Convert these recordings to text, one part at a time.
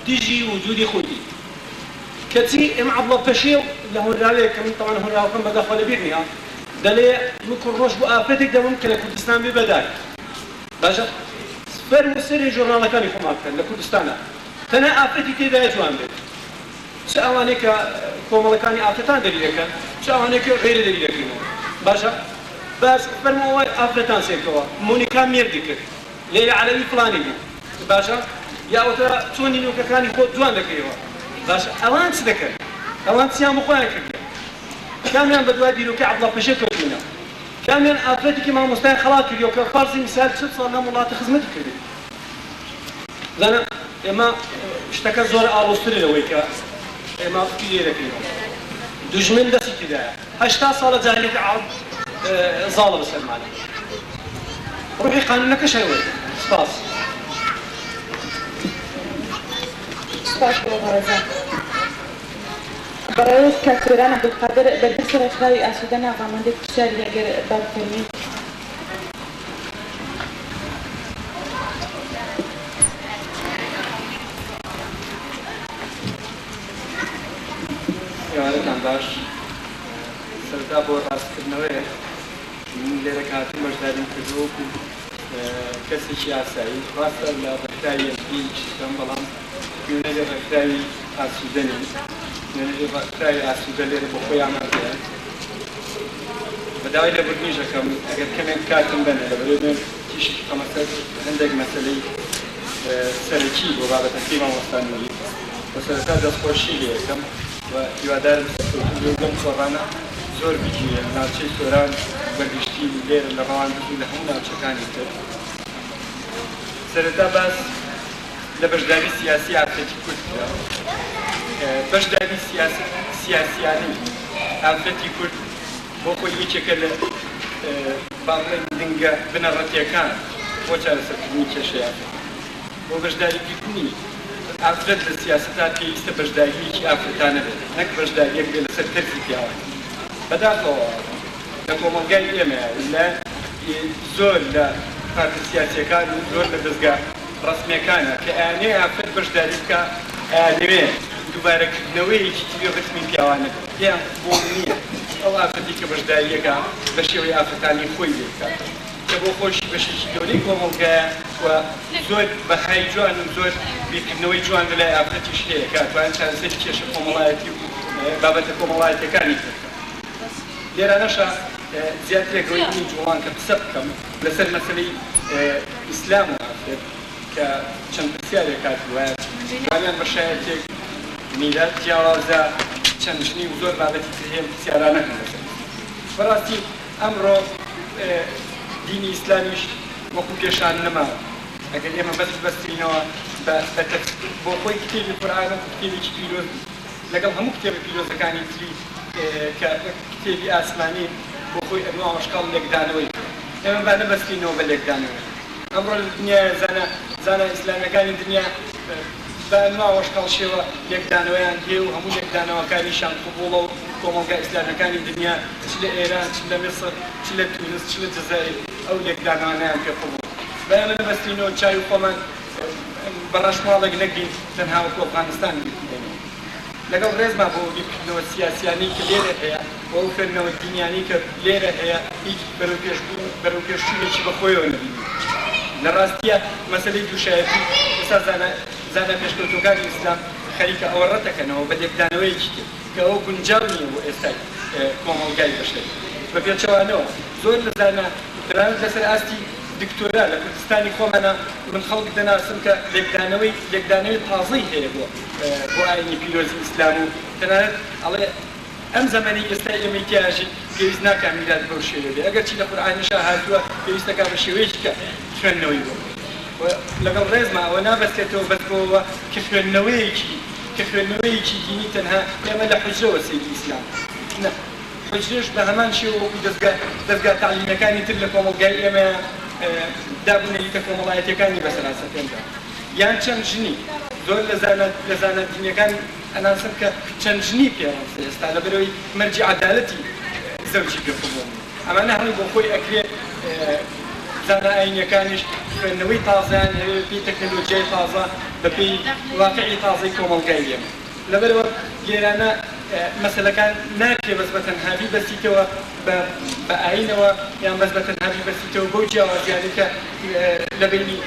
دژی وجودی خۆیتی. کەچی ئێمە عەبدوڵا پەشێو لە هۆنراوەیەک کە من تەبعەن هۆنراوەکەم بەداخەوە لە بیر نییە دەلێ من کوڕ ڕۆژ بۆ ئافرەتێک دەبم کە لە کوردستان بێ بە دایک. باشە فەرموو سەیری ژۆرناڵەکانی خۆمان بکەن لە کوردستانا تەنها ئافرەتی تێدایە جوان بێت چ ئەوانەی کە کۆمەڵەکانی ئافرەتان دەری دەکەن چ ئەوانەی کە غەیرە دەری دەکەنەوە باشە باش فەرموو ئەوە ئافرەتان سەیرکەوە مۆنیکا مێردی کرد لەیلا عەلەوی فڵانی بوو باشە یا ئەوەتا چۆن نینۆکەکانی خۆت جوان دەکەیەوە باشە ئەوان چ دەکەن ئەوان چیان بۆ خۆیان کردیە کامیان بەدوای بیرۆکەی عەبدوڵا پەشێو کەوتوونە کامیان ئافرەتێکی مامۆستایان خەڵات کردیەوە کە فەرزی میسال 40 ساڵ لەم وڵاتە خزمەتی کردبێت؟ زانا ئێمە شتەکە زۆر ئاڵۆزترە لەوەی کە ئێمە فکری لێ دەکەینەوە. دوژمن دەستی تێدایە. 80 ساڵە جاهلیەتی عەرەب زاڵە بەسەرمانە. ڕوحی قانونەکەش هەر وەیە. سپاس. سپاس بۆ بەڕێزان. بەڕێز کاک سۆران عەبدولقادر بەرپرسی ڕێکخراوی ئاسوودە ناغامەندێک پرسیاری هەیە گەر با بفەرمووی. ئێوارەتان باش. سەرەتا بۆ ڕاستکردنەوەیەک، من لێرە کە هاتووم بەشداریم کردووە وەکو کەسێکی ئاسایی، ڕاستە لە ڕێکخراوی MP ئیش دەکەم، بەڵام نوێنەری ڕێکخراوی ئاسوودە نیم. نوێنەری ڕێکخراوی ئاسوودە لێرە بۆ خۆی ئامادەیە. بە داوای لێبوردنیش ئەکەم ئەگەر کەمێک کاتم بەنێ لەبەرئەوەی بێم تیشک بخەمە سەر هەندێک مەسەلەی سەرەکی بۆ بابەتەکەی مامۆستا نوری و سەرەتا دەستخۆشی لێ ئەکەم و هیوادارم سەرکەوتوو بێ و لەم کۆڕانە زۆر بگیرێ لە ناوچەی سۆران بە گشتی و لێرە لە ڕەواندز و لە هەموو ناوچەکانی تر. سەرەتا باس لە بەشداری سیاسی ئافرەتی کورد کرا. بەشداری سیاسیانەی ئافرەتی کورد بۆ خۆی یەکێکە لە با بڵێین دنگە بنەڕەتییەکان بۆ چارەسەرکردنی کێشەی ئافرەت. بۆ بەشداریکردنی ئافرەت لە سیاسەتا پێویستە بەشدارییەکی ئافرەتانە بێت نەک بەشدارییەک بێت لەسەر تەرزی پیاوان. بەداخەوە لە کۆمەڵگای ئێمەیا و لە زۆر لە پارتە سیاسییەکان و زۆر لە دەزگا ڕەسمییەکانا کە ئەیانەوێ ئافرەت بەشداری بکا ئەیانەوێ دووبارەکردنەوەیەکی تری ڕیتمی پیاوانە بێت پێیان قبوڵ نییە ئەو ئافرەتەی کە بەشدارییەکا بە شێوەی ئافرەتانی خۆی لێ بکات کە بۆ خۆشی بەشێکی گەورەی کۆمەڵگایە و زۆر بەهای جوان و زۆر بیرکردنەوەی جوان لە لای ئافرەتیش هەیە کە ئەتوانێت چارەسەری کێشە کۆمەڵایەتی و بابەتە کۆمەڵایەتیەکانی تر بکات. لێرانەشا زیاتر لەگەوەی منی جوڵان کە قسە بکەم لەسەر مەسەلەی ئیسلام و ئافرەت کە چەند پرسیارێک هاتبوایە توانیان بە شایەتێک میرات جیاوازە چەند ژنی و زۆر بابەتی تر هەیە پرسیارانە هەن لەسەر ئیسلام. بەڕاستی ئەمڕۆ دینی ئیسلامیش وەکو پێشان نەماوە ئەگەر ئێمە بەس ببەسترینەوە بە بۆ خۆی کتێبی قورئان وەکو کتێبێکی پیرۆز لەگەڵ هەموو کتێبە پیرۆزەکانی تری کە کتێبی ئاسمانین بۆ خۆی ئەنوا وەشکاڵ لێکدانەوەی هەیە ئێمە با نەبەسترینەوە بە لێکدانەوەی ئەمڕۆ لە دنیایە زانا زانا ئیسلامیەکانی دنیا بە ئەنوا وەشکاڵ شێوە لێکدانەوەیان هەیە و هەموو لێکدانەوەکانیشیان قبوڵە و کۆمەڵگا ئیسلامیەکانی دنیا چ لە ئێران چ لە میسر چ لە تونس چ لە جەزائیر ئەو لێکدانەوانەیان پێ قبوڵە. با ئێمە نەبەسترینەوە چاوی خۆمان بە ڕەشماڵێک نەگرین تەنها وەکو ئەفغانستان بیر بکەینەوە. لەگەڵ ڕێزما بۆ ئەو بیرکردنەوە سیاسیانەی کە لێرە هەیە و ئەو خوێندنەوە دینیانەی کە لێرە هەیە هیچ بەرەوپێشبوون بەرەوپێشچوونێکی بە خۆیەوە نەبینیوە. لە ڕاستیا مەسەلەی دووشایەتی ئێستا زانا زانا پێشکەوتووەکانی ئیسلام خەریکە ئەوە ڕەتەکەنەوە بە لێکدانەوەیەکی تر کە ئەوە گونجاو نییە بۆ ئێستای کۆمەڵگای بەشەری. بە پێچەوانەوە زۆر لە زانا تەنانەت لەسەر ئاستی دکتۆرا لە کوردستانی خۆمانا من خەڵک دەناسم کە لێکدانەوەی لێکدانەوەی تازەی هەیە بۆ بۆ ئاینی پیرۆزی ئیسلام و تەنانەت ئەڵێ ئەم زەمەنەی ئێستای ئێمەی تیا ئەژین پێویست ناکا میرات بەو شێوەیە بێ ئەگەرچی لە قورئانیشا هاتووە پێویستە کا بە شێوەیەکی کە خوێندنەوەی بۆ بکەین و لەگەڵ ڕێزما ئەوە نابەستێتەوە بەس بەوەوە کە خوێندنەوەیەکی کە خوێندنەوەیەکی دینی تەنها ئێمە لە حوجرەوە سەیری ئیسلام نا حوجرەش بە هەمان شێوە وەکو دەزگا دەزگا تەعلیمیەکانی تر لە کۆمەڵگای ئێمە داب و نەریتە کۆمەڵایەتیەکانی بەسەرا سەپێنرا یان چەند ژنی زۆر لە زانا لە زانا دینیەکان ئەناسم کە چەند ژنی پێ ڕەفزە ئێستا لەبەرئەوەی مەرجی عەدالەتی زەوجی پێ قبوڵ نیە ئەمانە هەمووی بۆ خۆی ئەکرێ. زانا ئایینیەکانیش خوێندنەوەی تازەیان هەبێ بەپێی تەکنەلۆجیای تازە، بەپێی واقیعی تازەی کۆمەڵگای ئێمە. لەبەرئەوە لێرانە مەسەلەکان ناکرێ بەس بە تەنها بیبەستیتەوە بە بە ئایینەوە یان بەس بە تەنها بیبەستیتەوە بەو جیاوازیانەی کە لە بەینی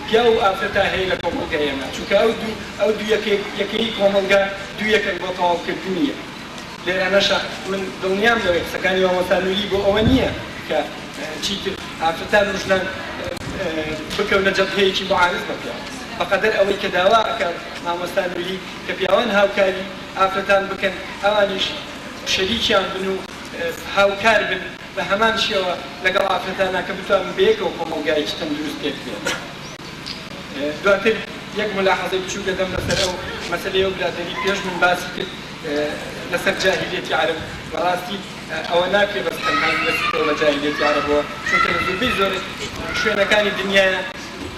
پیاو و ئافرەتا هەیە لە کۆمەڵگای ئێمە، چونکە ئەو دوو ئەو دوو یەکەی یەکەی کۆمەڵگا دوو یەکەن بۆ تەواوکردنی یەک. لێرانەشا من دڵنیام لەوەی قسەکانی مامۆستا نوری بۆ ئەوە نییە کە چیتر ئافرەتان و ژنان بکەونە جەبهەیەکی موعارز بە پیاو، بەقەدەر ئەوەی کە داوا ئەکات مامۆستا نوری کە پیاوان هاوکاری ئافرەتان بکەن ئەوانیش شەریکیان بن و هاوکار بن بە هەمان شێوە لەگەڵ ئافرەتانا کە بتوانن بەیەکەوە کۆمەڵگایەکی تەندروست پێک بێنن. دواتر یەک مولاحەزەی بچووک ئەدەم لەسەر ئەو مەسەلەی ئەو برادەری پێش من باسی کرد لەسەر جاهیلیەتی عەرەب، بەڕاستی ئەوە ناکرێ بەس تەنها ببەستیتەوە بە جاهیلیەتی عەرەبەوە، چونکە لە زۆربەی زۆر شوێنەکانی دنیایا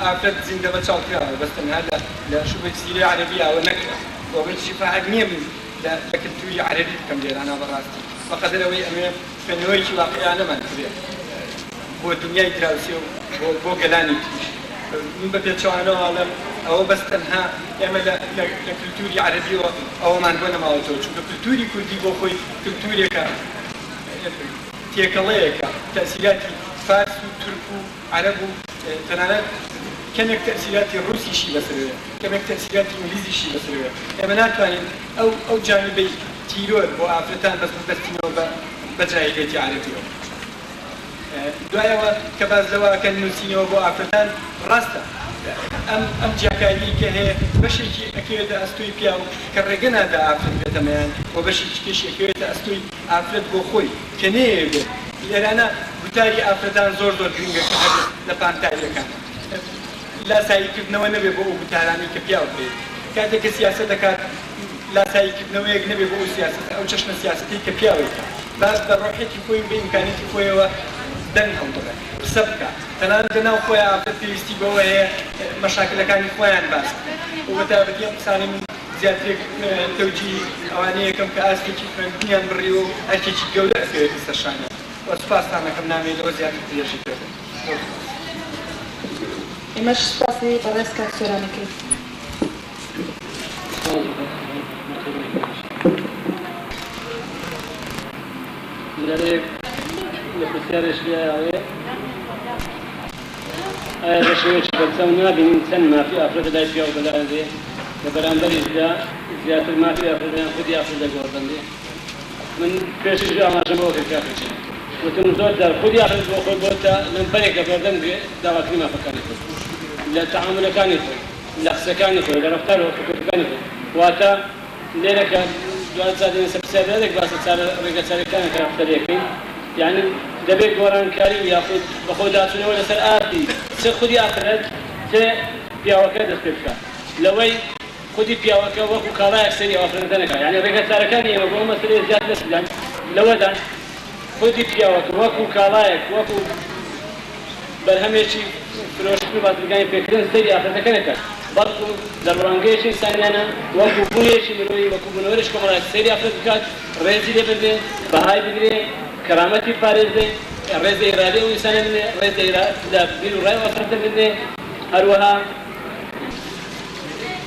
ئافرەت زیندە بەچاڵ کراوە، بەس تەنها لە لە شوبە جزیرەی عەرەبیا ئەوە نەکراوە و من شیفاعەت نییە من لە لە کلتوری عەرەبی بکەم لێرانە بەڕاستی بەقەدەر ئەوەی ئەمەوێ خوێندنەوەیەکی واقیعانەمان هەبێ بۆ دنیای دراوسێ و بۆ بۆ گەلانی تریش. من بە پێچەوانەوە ئەڵێم ئەوە بەس تەنها ئێمە لە لە لە کلتوری عەرەبیەوە ئەوەمان بۆ نەماوەتەوە، چونکە کلتوری کوردی بۆ خۆی کلتورێکە تێکەڵەیەکە تەئسیراتی فارس و تورک و عەرەب و تەنانەت کەمێک تەئسیراتی ڕوسیشی بەسەرەوەیە، کەمێک تەئسیراتی ئینگلیزیشی بەسەرەوەیە. ئێمە ناتوانین ئەو ئەو جانبەی تیرۆر بۆ ئافرەتان بەس ببەستینەوە بە بە جاهیلیەتی عەرەبیەوە. دوای ئەوە کە باس لەوە ئەکەن نووسینەوە بۆ ئافرەتان ڕاستە ئەم ئەم جیاکاریەی کە هەیە بەشێکی ئەکەوێتە ئەستۆی پیاو کە ڕێگە نادا ئافرەت بێتە مەیان و بەشێکی کەشی ئەکەوێتە ئەستۆی ئافرەت بۆ خۆی کە نەیەوێ بێت. لێرانە گوتاری ئافرەتان زۆر زۆر گرنگە کە هەبێت لە پانتاییەکان لاسایی کردنەوە نەبێ بۆ ئەو گوتارانەی کە پیاو هەیەتی کاتێک کە سیاسەت دەکات لاسایی کردنەوەیەک نەبێ بۆ ئەو سیاسەتە ئەو چەشنە سیاسەتەی کە پیاوێکە با بە ڕۆحیەتی خۆی و بە ئیمکانیەتی خۆیەوە دەنگ هەڵبڕێ قسە بکا تەنانەت لە ناو خۆیا ئافرەت پێویستی بەوە هەیە مەشاکلەکانی خۆیان باس بکەن و بە تایبەتی ئەم قسانەی من زیاترێک تەوجیهی ئەوانەیەکەم کە ئاستێکی خوێندنیان بڕیوە و ئەرکێکی گەورە ئەکەوێتە سەر شانیان و سوپاستان ئەکەم نامەوێ لەوە زیاتر درێژی پێ بدەم. زۆر سوپاس. ئێمەش سوپاسی بەڕێز کاک سۆران ئەکەین. جارێک لە پرسیارێک ئەڵێ ئایا بە شێوەیەکی بەرچاو نابینین چەند مافی ئافرەت لای پیاو بەلاندێ لە بەرامبەریشدا زیاتر مافی ئافرەتیان خودی ئافرەت دەگۆڕدەندێ؟ من پێشتریش ئاماژەم بەوە کرد کاکە جیان، وتم زۆر جار خودی ئافرەت بۆ خۆی بۆتە لەمپەرێک لە بەردەم داواکردنی مافەکانی خۆی لە تەعامولەکانی خۆی، لە قسەکانی خۆی، لە ڕەفتار و هەڵسوکەوتەکانی خۆی. واتە لێرە کە دواجار دێنە سەر پرسیار برادێک باسە چارە ڕێگە چارەکانە کە قسە لێکەین یانی دەبێت گۆڕانکاری و یاخود بەخۆداچوونەوە لەسەر ئاستی چ خودی ئافرەت چ پیاوەکە دەست پێ بکات لەوەی خودی پیاوەکە وەکو کاڵایەک سەیری ئەو ئافرەتە نەکات یانی ڕێگە چارەکانی ئێمە بۆ ئەو مەسەلەیە زیاد لەچدان لەوەدان خودی پیاوەکە وەکو کاڵایەک وەکو بەرهەمێکی فرۆشتن و بازرگانی پێکردن سەیری ئافرەتەکە نەکات، بەڵکو لە ڕوانگەیەکی ئینسانیانە وەکو بوونێکی مرۆیی، وەکو بوونەوەرێکی کۆمەڵایەتی سەیری ئافرەت بکات، ڕێزی لێ بگرێ، بەهای بگرێ، کەرامەتی بپارێزێ، ڕێز لە ئیرادەی ئەو ئینسانە بگرێ، ڕێز لە بیر و ڕای ئەو ئافرەتە بگرێ، هەروەها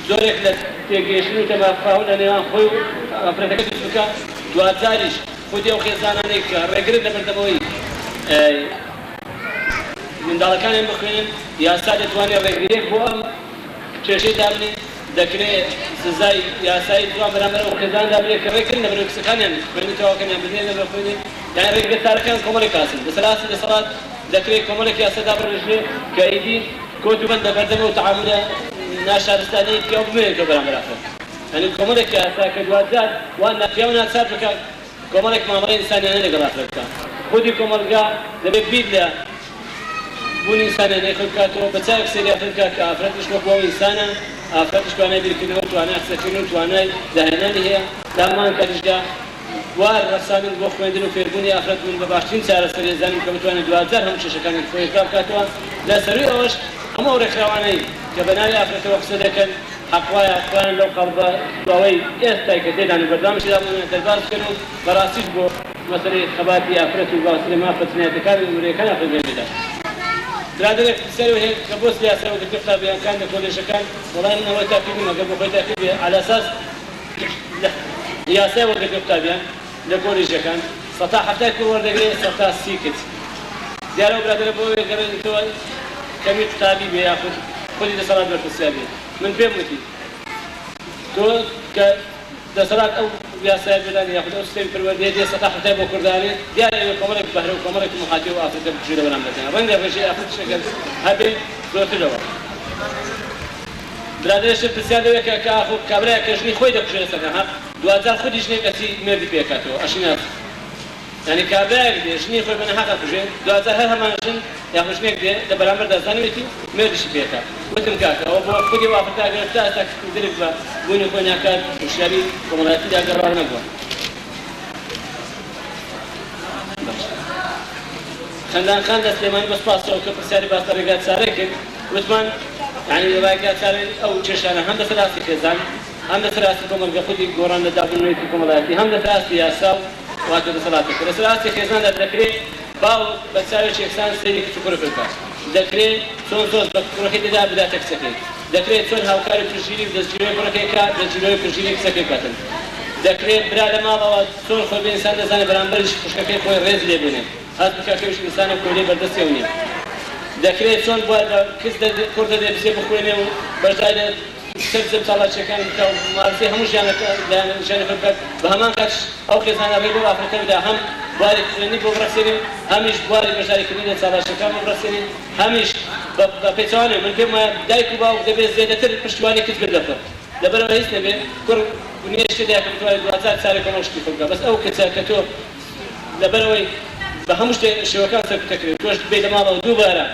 جۆرێک لە تێگەیشتن و تەمافاهوم لە نێوان خۆی و ئافرەتەکە دروست بکات، دواجاریش خودی ئەو خێزانانەی کە ڕێگرن لە بەردەمەوەی منداڵەکانیان بخوێنن، یاسا دەتوانێت ڕێگرییەک بۆ ئەم کێشەی دابنێ، دەکرێ سزای یاسایی جوان بەرامبەر ئەو خێزانە دابنێ کە ڕێگرن لە بەرەوەی کچەکانیان خوێندن تەواوکەن یان بدرێن لە خوێندن، یانی ڕێگرتارەکان کۆمەڵێک ئاستن، لەسەر ئاستی دەسەڵات دەکرێ کۆمەڵێک یاسا دابڕێژرێ کە ئیدی کۆت و بەند لە بەردەم ئەو تەعامولە ناشارستانیەی پیاو بمێنێتەوە بەرامبەر ئافرەت، یانی کۆمەڵێک یاسا کە دواجار وا پیاو ناچار بکات کۆمەڵێک مامەڵەی ئینسانیانە لەگەڵ ئافرەت بکا. خودی کۆمەڵگا دەبێت بیر لە بوونی ئینسانیانەی خۆی بکاتەوە، بە چاوێک سەیری ئافرەت بکات کە ئافرەتیش وەکو ئەو ئینسانە، ئافرەتیش توانای بیرکردنەوە، توانای قسەکردن و توانای داهێنانی هەیە، لە هەمان کاتیشدا بوار ڕەخساندن بۆ خوێندن و فێربوونی ئافرەت من بە باشترین چارەسەری ئەزانم کە بتوانێت دواجار هەموو کێشەکانی خۆی یەکلا بکاتەوە، لە سەرووی ئەوەش هەموو ئەو ڕێکخراوانەی کە بە ناوی ئافرەتەوە قسە دەکەن، حەق وایە خۆیان لەو قەڵبە سواوەی ئێستای کە تێدان و بەردەوامیش تێدا بوونە دەرباز بکەن و بەڕاستیش بۆ مەسەلەی خەباتی ئافرەت و باسلە مافە جنایەتەکان و مرۆیەکان ئافرەت گرنگی بدەن. برادەرێک پرسیاری هەیە کە بۆ سیاسە وەرگرتنی قوتابیانکان لە کۆلێژەکان، وەڵای من ئەوە تاقی نیم ئەگەر بۆ خۆی تاقی بێ عەلە ئەساس لە یاسای وەرگرتنی قوتابیان لە کۆلیژەکان سەتا حەفتای کوڕ وەردەگرێ سەتا سی کچ دیارە ئەو برادەرە بۆ ئەوێ گەڕێنیتەوە کەمی قوتابی بێ یاخود خودی دەسەڵات بەرپرسیار بێ من پێم وتی تۆ کە دەسەڵات ئەو یاسایە بۆ دانێ یاخود ئەو سیستەمی پەروەردەیە دێ سەتا حەفتای بۆ کوڕ دانێ دیارە ئێوە کۆمەڵێک بەهرە و کۆمەڵێک طموحاتی ئەو ئافرەتە بکوژێ لە بەرامبەرتان ڕەنگە ڕێژەی ئافرەتیش ئەگەر هەبێ زۆرتر لەوە. برادەرێ پرسیار لەوێ کە کە ئاخۆ کابرایەک کە ژنی خۆی دەکوژێ لەسەر ناحەق دواجار خودی ژنێک ئەچی مێردی پێ ئەکاتەوە ئەشی ناس یانی کابرایەک دێ ژنی خۆی بە ناحەق ئەکوژێ دواجار هەر هەمان ژن یاخود ژنێک دێ لە بەرامبەردا زانیوێتی مێردیشی پێ ئەکات وتم کاکە ئەوە بۆ خودی ئەو ئافرەتە ئەگەر تا ئێستا درک بە بوونی خۆی ناکات هوشیاری کۆمەڵایەتی داگەڕاو نەبووە. خەندان خان لە سلێمانی بە سوپاسەوە کە پرسیاری باس لە ڕێگا چارەی کرد وتمان یانی ڕێگا چارەی ئەو کێشانە هەم لەسەر ئاستی خێزان هەم لەسەر ئاستی کۆمەڵگە خودی گۆڕان لە دابونەریتی کۆمەڵایەتی هەم لەسەر ئاستی یاسا و واتە دەسەڵاتەکە لەسەر ئاستی خێزاندا دەکرێ باوک بە چاوێکی یەکسان سەیری کچ و کوڕ بکات دەکرێ چۆن سۆز بە کوڕەکەی دەدا بداتە کچەکەی دەکرێ چۆن هاوکاری و پشتگیری و دەستگیرۆی کوڕەکەی بکات دەستگیرۆی پشتگیری کچەکەی بکاتن دەکرێ برا لە ماڵەوە چۆن خۆی بە ئینسان دەزانێ بەرامبەریش خوشکەکەی خۆی ڕێز لێ بنێ هەست بکا کەویش ئینسانە کۆیلەی بەردەستی ئەو نیە دەکرێ چۆن بوار بە کچ دەدێ کوڕ دەدێ بچێ بخوێنێ و بەشداری لە سەرجەم چالاکیەکان بکا و ممارەسەی هەموو ژیانەکە لایەنە ژیانی خۆی بکات بە هەمان کاتیش ئەو خێزانە ڕێ بەو ئافرەتە بدا هەم بواری خوێندنی بۆ بڕەخسێنێ هەمیش بواری بەشداریکردنی لە چالاکیەکان بۆ بڕەخسێنێ هەمیش بە بە پێچەوانەوە من پێم وایە دایک و باوک دەبێ زێدەتر پشتیوانی کچ بن لە کوڕ لەبەرئەوە هیچ نەبێ کوڕ بنیەی شتێ دایکە بتوانێت دواجار چارەی کۆمەڵ شتی خۆی بکا بەس ئەو کچە کە تۆ لەبەرئەوەی بە هەموو شتێ شێوەکان سەرکوت دەکرێ و تۆش بێی لە ماڵەوە دووبارە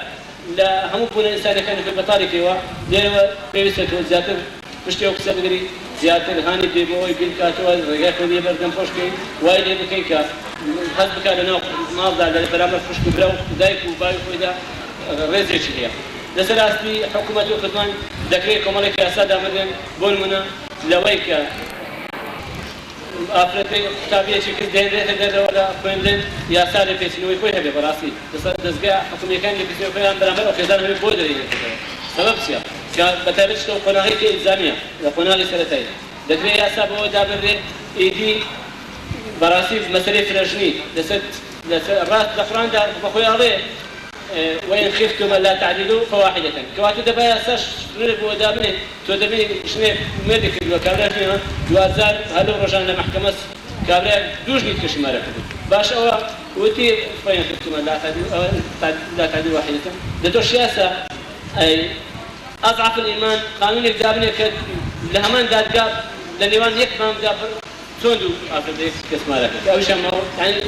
لە هەموو بوونە ئینسانیەکانی خۆی بەتاڵی کەیەوە لێرەوە پێویستە تۆ زیاتر پشتی ئەو کچە بگری زیاتر هانی بدەی بۆ ئەوەی بیر بکاتەوە ڕێگای خۆی لێ بەردەم خۆش بکەی وای لێ بکەی کە هەست بکات لەناو ماڵدا لە بەرامبەر خوشک و برا و دایک و باوی خۆیدا ڕێزێکی هەیە. لەسەر ئاستی حکومەت و خزمان دەکرێت کۆمەڵێک یاسا دابنرێن بۆ نمونە لەوەی کە ئافرەتێک قوتابیەکی کچ دەهێنرێتە دەرەوە لە خوێندن یاسا لێپێچینەوەی خۆی هەبێ بەڕاستی دەزگا حکومیەکان لێپێچینەوەی خۆیان بەرامبەر ئەو خێزانە هەبێ بۆ دەهێنرێتە دەرەوە سەبەب چیە کە بەتایبەتیش لەو قۆناغەی کە ئیلزامیە لە قۆناغی سەرەتایی دەکرێت یاسا بەوە دابنرێ ئیدی بەڕاستی مەسەلەی فرەژنی لەسەر لەسەر ڕاست لە قورئاندا بەخۆی ئەڵێ وان خفتم الا تعدلوا فواحدة کەواتە دەبا یاساش سنورێک بۆ دابنێ تۆ دەبینی ژنێک مێردی کردوە کابرا ژنی دواجار هەر لەو ڕۆژانە لە مەحکەمە کابرایەک دوو ژنی تکەشی مارە کردو باش ئەوە وتی وان خفتم الا تعدلوا واحدة دە تۆش یاسا ئەی اضعف الایمان قانونێک دابنێ کە لە هەمان دادگا لە نێوان یەک مامدا چۆن دوو ئافرەت لە یەک کەس مارە کرد کە ئەویشیان ماوە یانی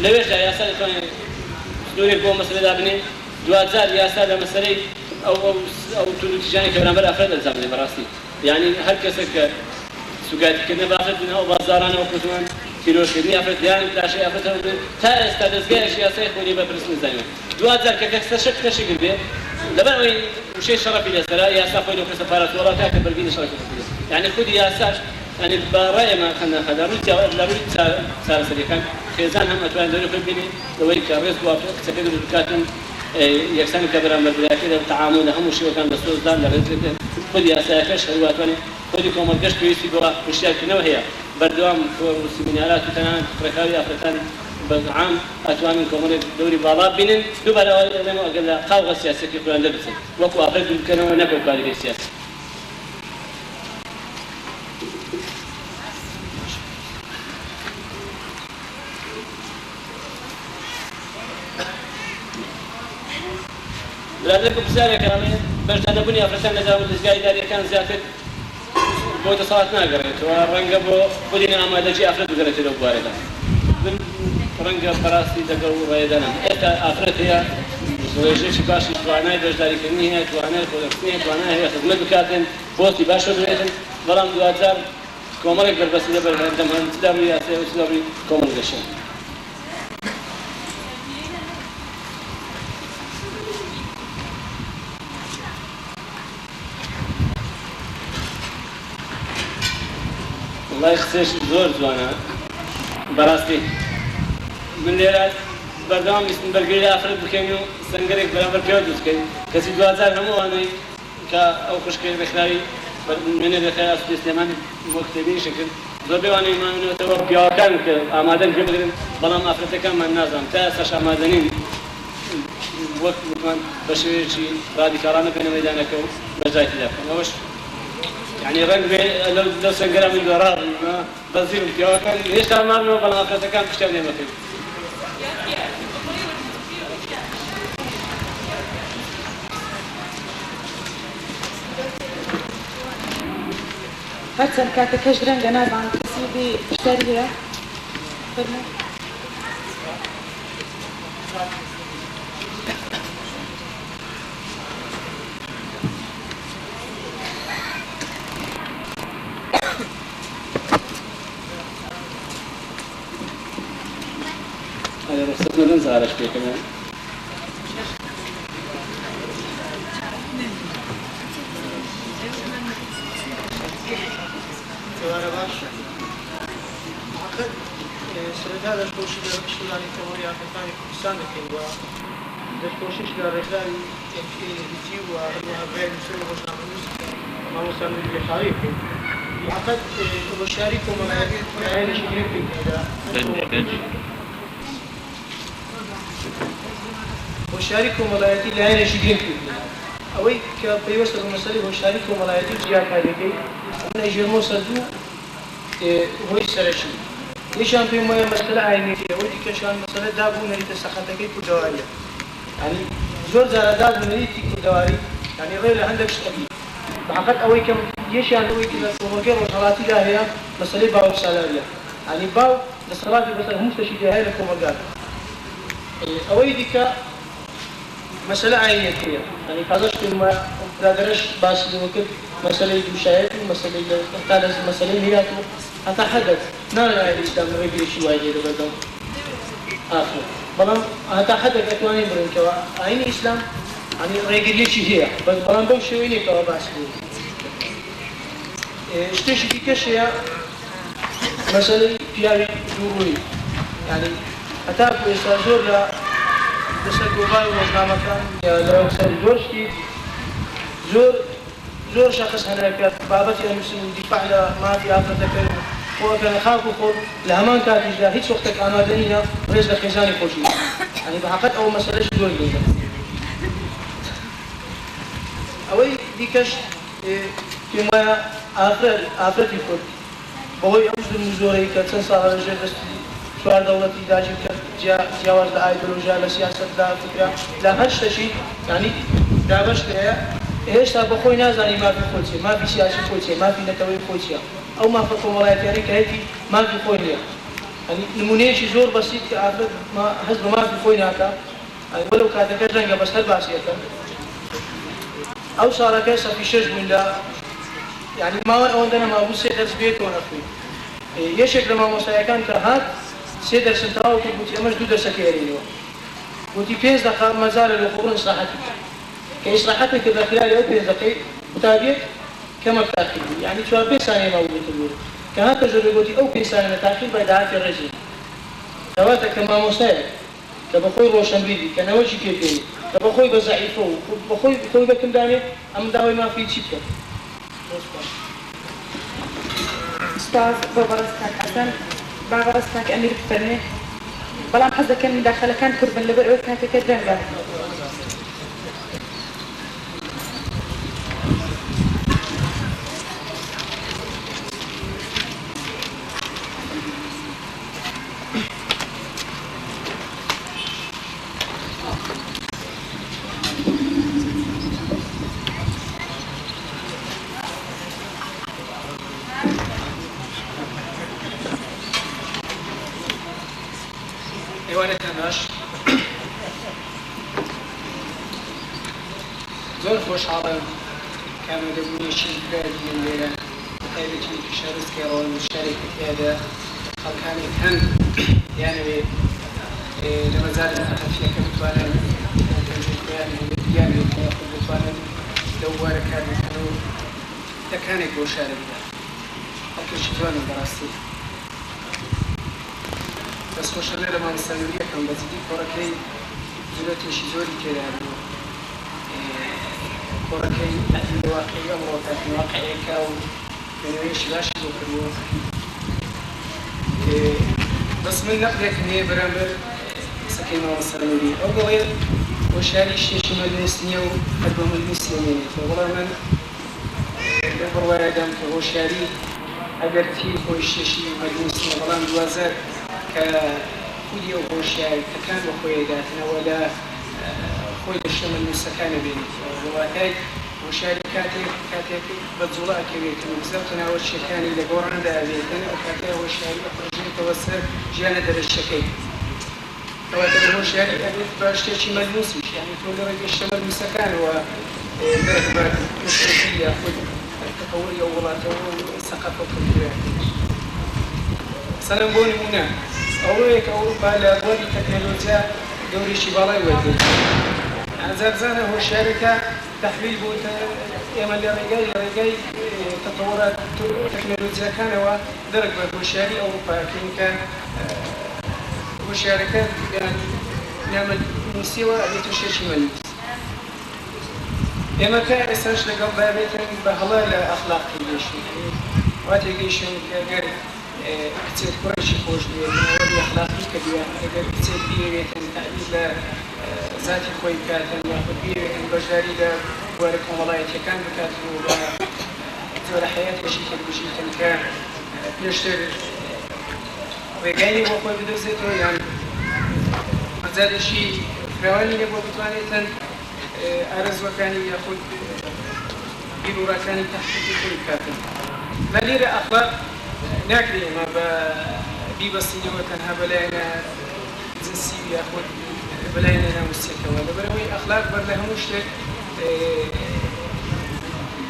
لەوێشدا یاسا دەتوانێ سنوورێک بۆ مەسەلە دابنێ دواجار یاسا لە مەسەلەی ئەو ئەو ئەو توندوتیژانەی کە بەرامبەر ئافرەت ئەنجام دەدەن بەڕاستی یانی هەر کەسێک کە سوکایەتیکردنە بە ئافرەت بنە ئەو بازاڕانە وەکو زمان تیرۆرکردنی ئافرەت یان لاشەی ئافرەت هەڵبگرن تا ئێستا دەزگایەکی یاسای خۆی لێ بەرپرس نەزانیوە دواجار کە کەسە شک تەشی کردبێ لەبەر ئەوەی وشەی شەڕەفی لەسەرە یاسا خۆی لەو کەسە پاراستوە وەڵا کاکە بەرگری لە شەڕەفی خۆت بگرە یانی خودی یاساش یانی بە ڕای ئێمە خەندان خان لە ڕووی لە ڕووی چارەسەریەکان خێزان هەم ئەتوانێت دەوری خۆی ببینێ لەوەی کە ڕێز بۆ کچەکەی دروست بکاتن یەکسانی بکات بەرامبەر برایەکەی لە تەعامول لە هەموو شێوەکان لە سۆزدان لە ڕێزگرتن خودی یاسایەکەش هەروا ئەتوانێ خودی کۆمەڵگەش پێویستی بە هوشیارکردنەوە هەیە بەردەوام کۆڕ و سیمینارات و تەنانەت ڕێکخراوی ئافرەتان بە عام ئەتوانن کۆمەڵێک دەوری باڵا ببینن دووبارە ئەوە ئەڵێمەوە ئەگەر لە قاوغە سیاسیەکەی خۆیان دەربچن وەکو ئافرەت بیر بکەنەوە نەک وەکو کادیری سیاسی. برادەر پرسیارێکە ئەڵێ بەشدارنەبوونی ئافرەتان لە دامودەزگا ئیدارییەکان زیاتر بۆ دەسەڵات ناگەڕێتەوە، ڕەنگە بۆ خودی نائامادەگی ئافرەت بگەڕێتەوە لەو بوارەدا. من ڕەنگە بەڕاستی لەگەڵ ڕایەدا نەم. ئێستا ئافرەت هەیە ڕێژەیەکی باشی توانای بەشداریکردنی هەیە، توانای خۆدەرخستنی هەیە، توانای هەیە خزمەت بکاتن، پۆستی باش وەربگرێتن، بەڵام دواجار کۆمەڵێک بەربەستی لەبەر دەم هەن چ لە ڕووی یاسایەوە چ لە ڕووی کۆمەڵگەشەوە. وەڵای قسەیەکی زۆر جوانە بەڕاستی من لێرە بەردەوام ویستن بەرگری لە ئافرەت بکەین و سەنگەرێک بەرامبەر پیاو دروست بکەین، کەچی دواجار هەموو ئەوانەی کە ئەو خوشکەی ڕێکخراوی نوێنەری ڕێکخراوی ئاسوودەی سلێمانی وەک تێبینیشی کرد زۆربەی ئەوانەی ماونەتەوە پیاوەکانن کە ئامادەن گوێ بگرن، بەڵام ئافرەتەکانمان نازانم تا ئێستاش ئامادە نین وەک وتمان بە شێوەیەکی ڕادیکاڵانە بێنە مەیدانەکە و بەشداری تێدا بکەن. ئەوەش یانی ڕەنگ بێ لەو سەنگەرە من دۆڕابم، بەزیوم، پیاوەکان هێشتا مابنەوە بەڵام ئافرەتەکان پشتیان لێ مەکەن. هەرچەند کاتەکەش درەنگە نازانم کەسی دی پرسیاری هەیە؟ فەرموو. ئەگەر ڕوخسەت نەدەن زارەش پێکەم. ئێوارە باش. حەقت سەرەتا دەستخۆشی لە پشتیوانی کۆمەڵی ئافرەتانی کوردستان دەکەین و دەستخۆشیش لە ڕێکخراوی NPADG و هەروەها برای نووسەر و ڕۆژنامەنووس مامۆستا نوری بێخاوی بکەین. حەقت هۆشیاری کۆمەڵایەتی لایەنێکی گرنگ پێک دێنێ هۆشیاری کۆمەڵایەتی لایەنێکی گرنگ پێک دێنێ. ئەوەی کە پەیوەستە بە مەسەلەی هۆشیاری کۆمەڵایەتی و جیاکارییەکەی، من ئەیگێڕمەوە سەر دوو هۆی سەرەکی. یەکیان پێم وایە مەسەلە ئاینییەکەیە، ئەوەی دیکەشیان مەسەلە داب و نەریتە سەقەتەکەی کوردەوارییە. یانی زۆر جارا داب و نەریتی کوردەواری یانی ڕێ لە هەندێک شت ئەگری. بە حەقەت ئەوەی کە یەکیان ئەوەی کە لە کۆمەڵگەی ڕۆژهەڵاتیدا هەیە مەسەلەی باوکسالارییە. یانی باوک دەسەڵاتی بەسەر هەموو شتێکیدا هەیە لە کۆمەڵگادا. ئەوەی دیکە مەسەلە ئاینیەکەیە. یانی تازەش پێم وایە ئەو برادەرەش باسی لەوە کرد مەسەلەی دوو شایەت و مەسەلەی لە هەتا لە مەسەلەی میرات و هەتا حەدەک ناڵێن ئاینی ئیسلام ڕێگرێکی وای لێ لەبەردەم ئافرەت بەڵام هەتا حەدەک ئەتوانین بڵێین کەوا ئاینی ئیسلام یانی ڕێگریەکی هەیە بەس بەڵام بەو شێوەی نیە کەوا باسی لێ دەکرێت. شتێکی دیکەش هەیە مەسەلەی پیاوی دووڕوویی یانی هەتاکو ئێستا زۆر لە لەسەر گۆڤار و ڕۆژنامەکان یا لەسەر زۆر شتی زۆر زۆر شەخس هەنە کە بابەتی ئەنووسن و دیفاع لە مافی ئافرەت دەکەن و خۆ ئەکەنە خاک و خۆڵ لە هەمان کاتیشدا هیچ وەختێک ئامادە نینە ڕێز لە خێزانی خۆشی بگرن یانی بە حەقەت ئەوە مەسەلەشی زۆر گرنگە ئەوەی دیکەش پێم وایە ئافرەت ئافرەتی کورد بەهۆی ئەو زولم و زۆرەی کە چەند ساڵە لە ژێر دەستی چوار دەوڵەتی داگیرکەر جیا جیاواز لە ئایدۆلۆژیا لە سیاسەت لە فکرا لە هەر شتەکی یانی دابەش کرایە هێشتا بە خۆی نازانی مافی خۆی چیە مافی سیاسی خۆی چیە مافی نەتەوەیی خۆی چیە ئەو مافە کۆمەڵایەتیانەی کە هەیەتی مافی خۆی نیە یانی نمونەیەکی زۆر بەسیت کە ئافرەت هەست بە مافی خۆی ناکا یانی وەلەو کاتەکەش رەنگە بەس هەر باسی ئەکەم ئەو ساڵەکە سەفی شەش بووین لە یانی ماوەن ئەوەندە نەمابوو سێ دەرس بەیەکەوە نەخوێین یەکێک لە مامۆستایەکان کە هات سێ دەرسم تەواو کرد گوتی ئەمەش دوو دەرسەکەی ئەرێینەوە گوتی پێنج دەقە مەجالە لۆ خۆ بڕۆ ئیسراحەتی بکە کە ئیسراحەتم کرد لە خلالی ئەو پێنج دەقەی قوتابیەک کەمەک تاخیر بوو یانی چوار پێنج سانیە مابوو بێتە ژوورێ کە هاتە ژوورێ گوتی ئەو پێنج سانیە تاخیر بای داهاتی ڕێزی کەواتە کە مامۆستایەک کە بە خۆی ڕۆشەنبیر بی، کە نەوەکی پێک بێنی، کە بە خۆی بە زەعیفە و بە خۆی خۆی بە کم دانێ، ئەمن داوای مافی چی بکەم؟ زۆر سوپاس. سوپاس بۆ بەڕێز کاک حەسەن. با بەڕێز کاک ئەمیر بفەرموێ. بەڵام حەز دەکەم موداخەلەکان کورت بن لەبەر ئەوەی کاتەکە درەنگە. ئێوارەتان باش. زۆر خۆشحاڵم کە ئامادەبوونێکی برادیم لێرە، بە تایبەتی کە شارۆچکەی ڕەواندز شارێکە تیادا خەڵکانێک هەن دەیانەوێ لە مەجالە سەقەفییەکە بتوانن پەنجەی خۆیان هەبێت بیانەوێت یاخود بتوانن لەو بوارە کار بکەن و تەکانێک بەو شارە بدەن. خەڵکێکی جوانن بەڕاستی. دەستخۆشە لێرە مامۆستا نوری ئەکەم بە جدی کۆڕەکەی جورەتێکی زۆری تێدا بوو کۆڕەکەی تەعبیر لە واقعی ئەمڕۆ کات واقعێکە و خوێنەوەیەکی باشی بۆ کردووە بەس من نەقدێکم هەیە بەرامبەر قسەکەی مامۆستا نوری ئەو دەڵێ هۆشیاری شتێکی مەلموس نییە و هەر بە مەلموسی ئەمێنێتەوە بەڵام من لەو بڕوایەدام کە هۆشیاری ئەگەرچی خۆی شتێکی مەلموس نییە بەڵام دواجار کە خودی ئەو هۆشیارتەکان بە خۆی ئەداتنەوە لە خۆی لە شتە مەلموسەکان ئەبێنێتەوە بە واتای هۆشیاری کاتێک کاتێک بە جوڵە ئەکەوێتن و بزاوتە ناوەکییەکانی لە گۆڕاندا ئەبێتن ئەو کاتەیە هۆشیاری ئەپڕژێتەوە سەر ژیانە دەرەکییەکەی. کەواتە هۆشیاری ئەبێت بە شتێکی مەلموسیش یانی تۆ لە ڕێگەی شتە مەلموسەکانەوە درک بە پێشکەوتوویی یاخود تەتەوری ئەو وڵاتە و سەقافە و کەلتورە ئەکەیت. مەسەلەن بۆ نموونە ئەوڕۆیە کە ئەوروپا لە بواری تەکنەلۆجیا دەورێکی باڵای وەرگرتووە ئەجا بزانە هۆشیارەکە تەحویل بۆ ئێمە لە ڕێگای لە ڕێگای تەتەوەرە تەکنەلۆجیاکانەوە درک بە هۆشیاری ئەوروپا ئەکەین کە هۆشیارەکە یان نامەلموسیەوە ئەبێتە شتێکی مەلموس. ئێمە تا ئێستاش لەگەڵ بابێتن بە هەڵە لە ئەخلاق تێگەیشتوین یانی وا تێگەیشتوین کە گەر کچێک کوڕێکی خۆش بوێتن ئەوە بێ ئەخلاقی کردووە ئەگەر کچێک بیەوێتن تەعبیر لە زاتی خۆی بکاتن یاخود بیەوێتن بەشداری لە بوارە کۆمەڵایەتیەکان بکاتن و بە جۆرە حەیاتێکی تر بژیتن کە پێشتر ڕێگای نیە بۆ خۆی بدۆزێتەوە یان مەجالێکی فراوانی نیە بۆ بتوانێتن ئارەزووەکانی یاخود بیروڕاکانی تەحقیقی خۆی بکاتن. ما لێرە ئەخلاق ناکرێ ئێمە بە بیبەستینەوە تەنها بە لایەنە جنسی و یاخود بە لایەنە ناموسیەکەوە لەبەرئەوەی ئەخلاق بەر لە هەموو شتێک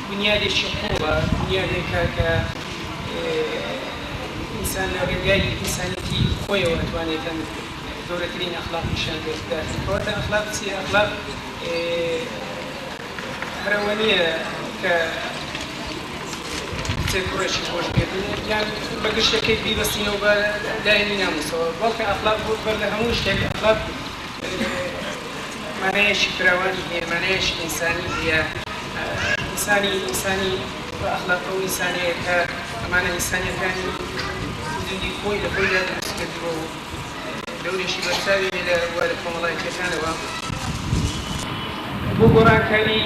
بونیادێکی قوڵە بونیادێکە کە ئینسان لە ڕێگای ئینسانیەتی خۆیەوە ئەتوانێتن گەورەترین ئەخلاق نیشان بدات. کەواتە ئەخلاق چییە؟ ئەخلاق هەر ئەوە نییە کە کچێک کوڕێکی خۆش بێت یان بە گشتەکەی بیبەستینەوە بە لایەنی ناموسەوە، بەڵکە ئەخلاق بەر لە هەموو شتێک ئەخلاق مانایەکی فراوانی هەیە، مانایەکی ئینسانی هەیە. ئینسانی ئینسانی بە ئەخلاق ئەو ئینسانەیە کە مانا ئینسانییەکانی وجودی خۆی لە خۆیدا دروست کردووە و دەورێکی بەرچاوی هەیە لە بوارە کۆمەڵایەتییەکانەوە. بۆ گۆڕانکاری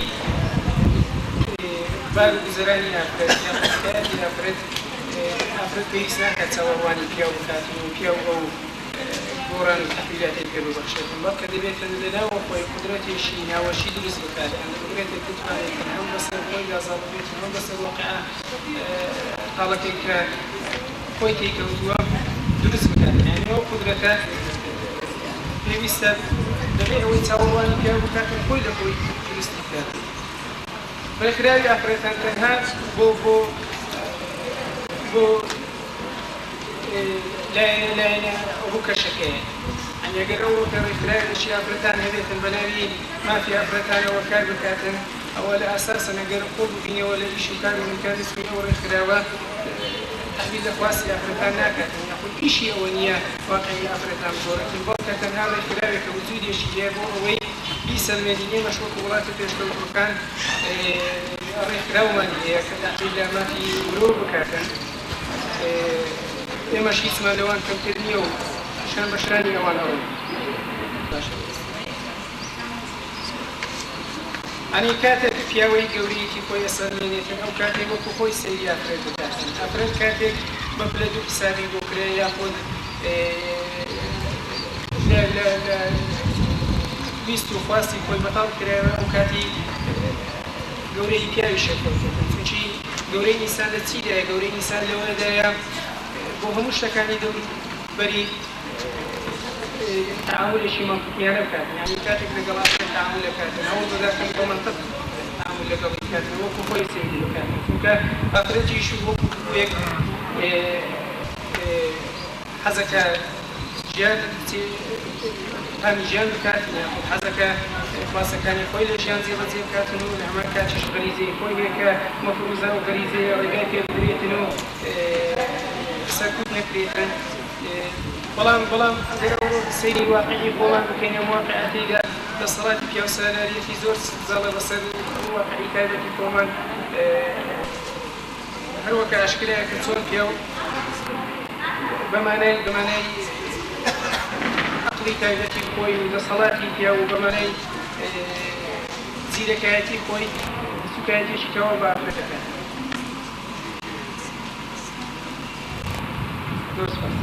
بار و گوزەرانی ئافرەت یاخود حەیاتی ئافرەت، ئافرەت پێویست ناکات چاوەڕوانی پیاو بکات و پیاو ئەو گۆڕان و تەحویلاتەی پێ ببەخشێتن، بەڵکە دەبێتن لە ناوە خۆی قودرەتێکی ناوەکی دروست بکات، یان قودرەتێک بتوانێتن هەم بەسەر خۆیدا زاڵ ببێتن هەم بەسەر واقیعە تاڵەکەی کە خۆی تێی کەوتووە دروست بکات، یانی ئەو قودرەتە پێویستە بەبێ ئەوەی چاوەڕوانی پیاو بکات و خۆی لە خۆی دروستی بکات. ڕێکخراوی ئافرەتان تەنها بۆ بۆ بۆ لایەنە لایەنە ڕووکەشەکەیە. یانی ئەگەر ئەوڕۆکە ڕێکخراوێکی ئافرەتان هەبێتن بە ناوی مافی ئافرەتانەوە کار بکاتن، ئەوە لە ئاساسەن ئەگەر قووڵ ببینەوە لە ئیش و کار و میکانیزمی ئەو ڕێکخراوە تەعبیر لە خواستی ئافرەتان ناکاتن یاخود ئیشی ئەوە نییە واقعی ئافرەتان بگۆڕێتن بەڵکە تەنها ڕێکخراوێکە وجودێکی هەیە بۆ ئەوەی بیسەلمێنین ئێمەش وەکو وڵاتە پێشکەوتووەکان ڕێکخراومان هەیە کە تەعبیر لە مافی مرۆڤ بکاتن. ئێمەش هیچمان لەوان کەمتر نییە و شان بە شانی ئەوان ئەڕۆین. باشە ئەنی کاتێک پیاوەی گەورەیەکی خۆی ئەسەلمێنێتن ئەو کاتێک وەکو خۆی سەیری ئافرەت بکاتن ئافرەت کاتێک بە پلە دوو حسابی بۆ کرێ یاخود لە لە لە ویست و خواستی خۆی بەتاڵ کرایەوە ئەو کاتی گەورەی پیاویش ئەکەوتێتن چونکی گەورەی ئینسان لە چیدایە؟ گەورەی ئینسان لەوەدایە بۆ هەموو شتەکانی دەور بەری تەعامولێکی مەنتقیانە بکاتن یانی کاتێک لەگەڵ ئافرەت تەعامول ئەکاتن هەوڵ دەداتن بە مەنتق تەعامول لەگەڵی بکاتن وەکو خۆی سەیری بکاتن چونکە ئافرەتیش وەکو یەک حەزەکە ژیان تامی ژیان بکات یاخود حەزەکە خواستەکانی خۆی لە ژیان جێبەجێ بکاتن و لە هەمان کاتیش غەریزەی خۆی هەیە کە مەفروزە ئەو غەریزەیە ڕێگای پێ بدرێتن و سەرکوت نەکرێتن. بەڵام بەڵام ئەگەر ئەوڕۆ سەیری واقعی خۆمان بکەین ئەم واقعە تێیدا دەسەڵاتی پیاوسالاریەتی زۆر زاڵە بەسەر واقعی تایبەتی خۆمان هەروەکە ئاشکرایە کە چۆن پیاو بە مانای بە مانای عەقڵی تایبەتی خۆی و دەسەڵاتی پیاو و بە مانای زیرەکایەتی خۆی سوکایەتیەکی تەواو بە ئافرەت دەکات. زۆر سوپاس.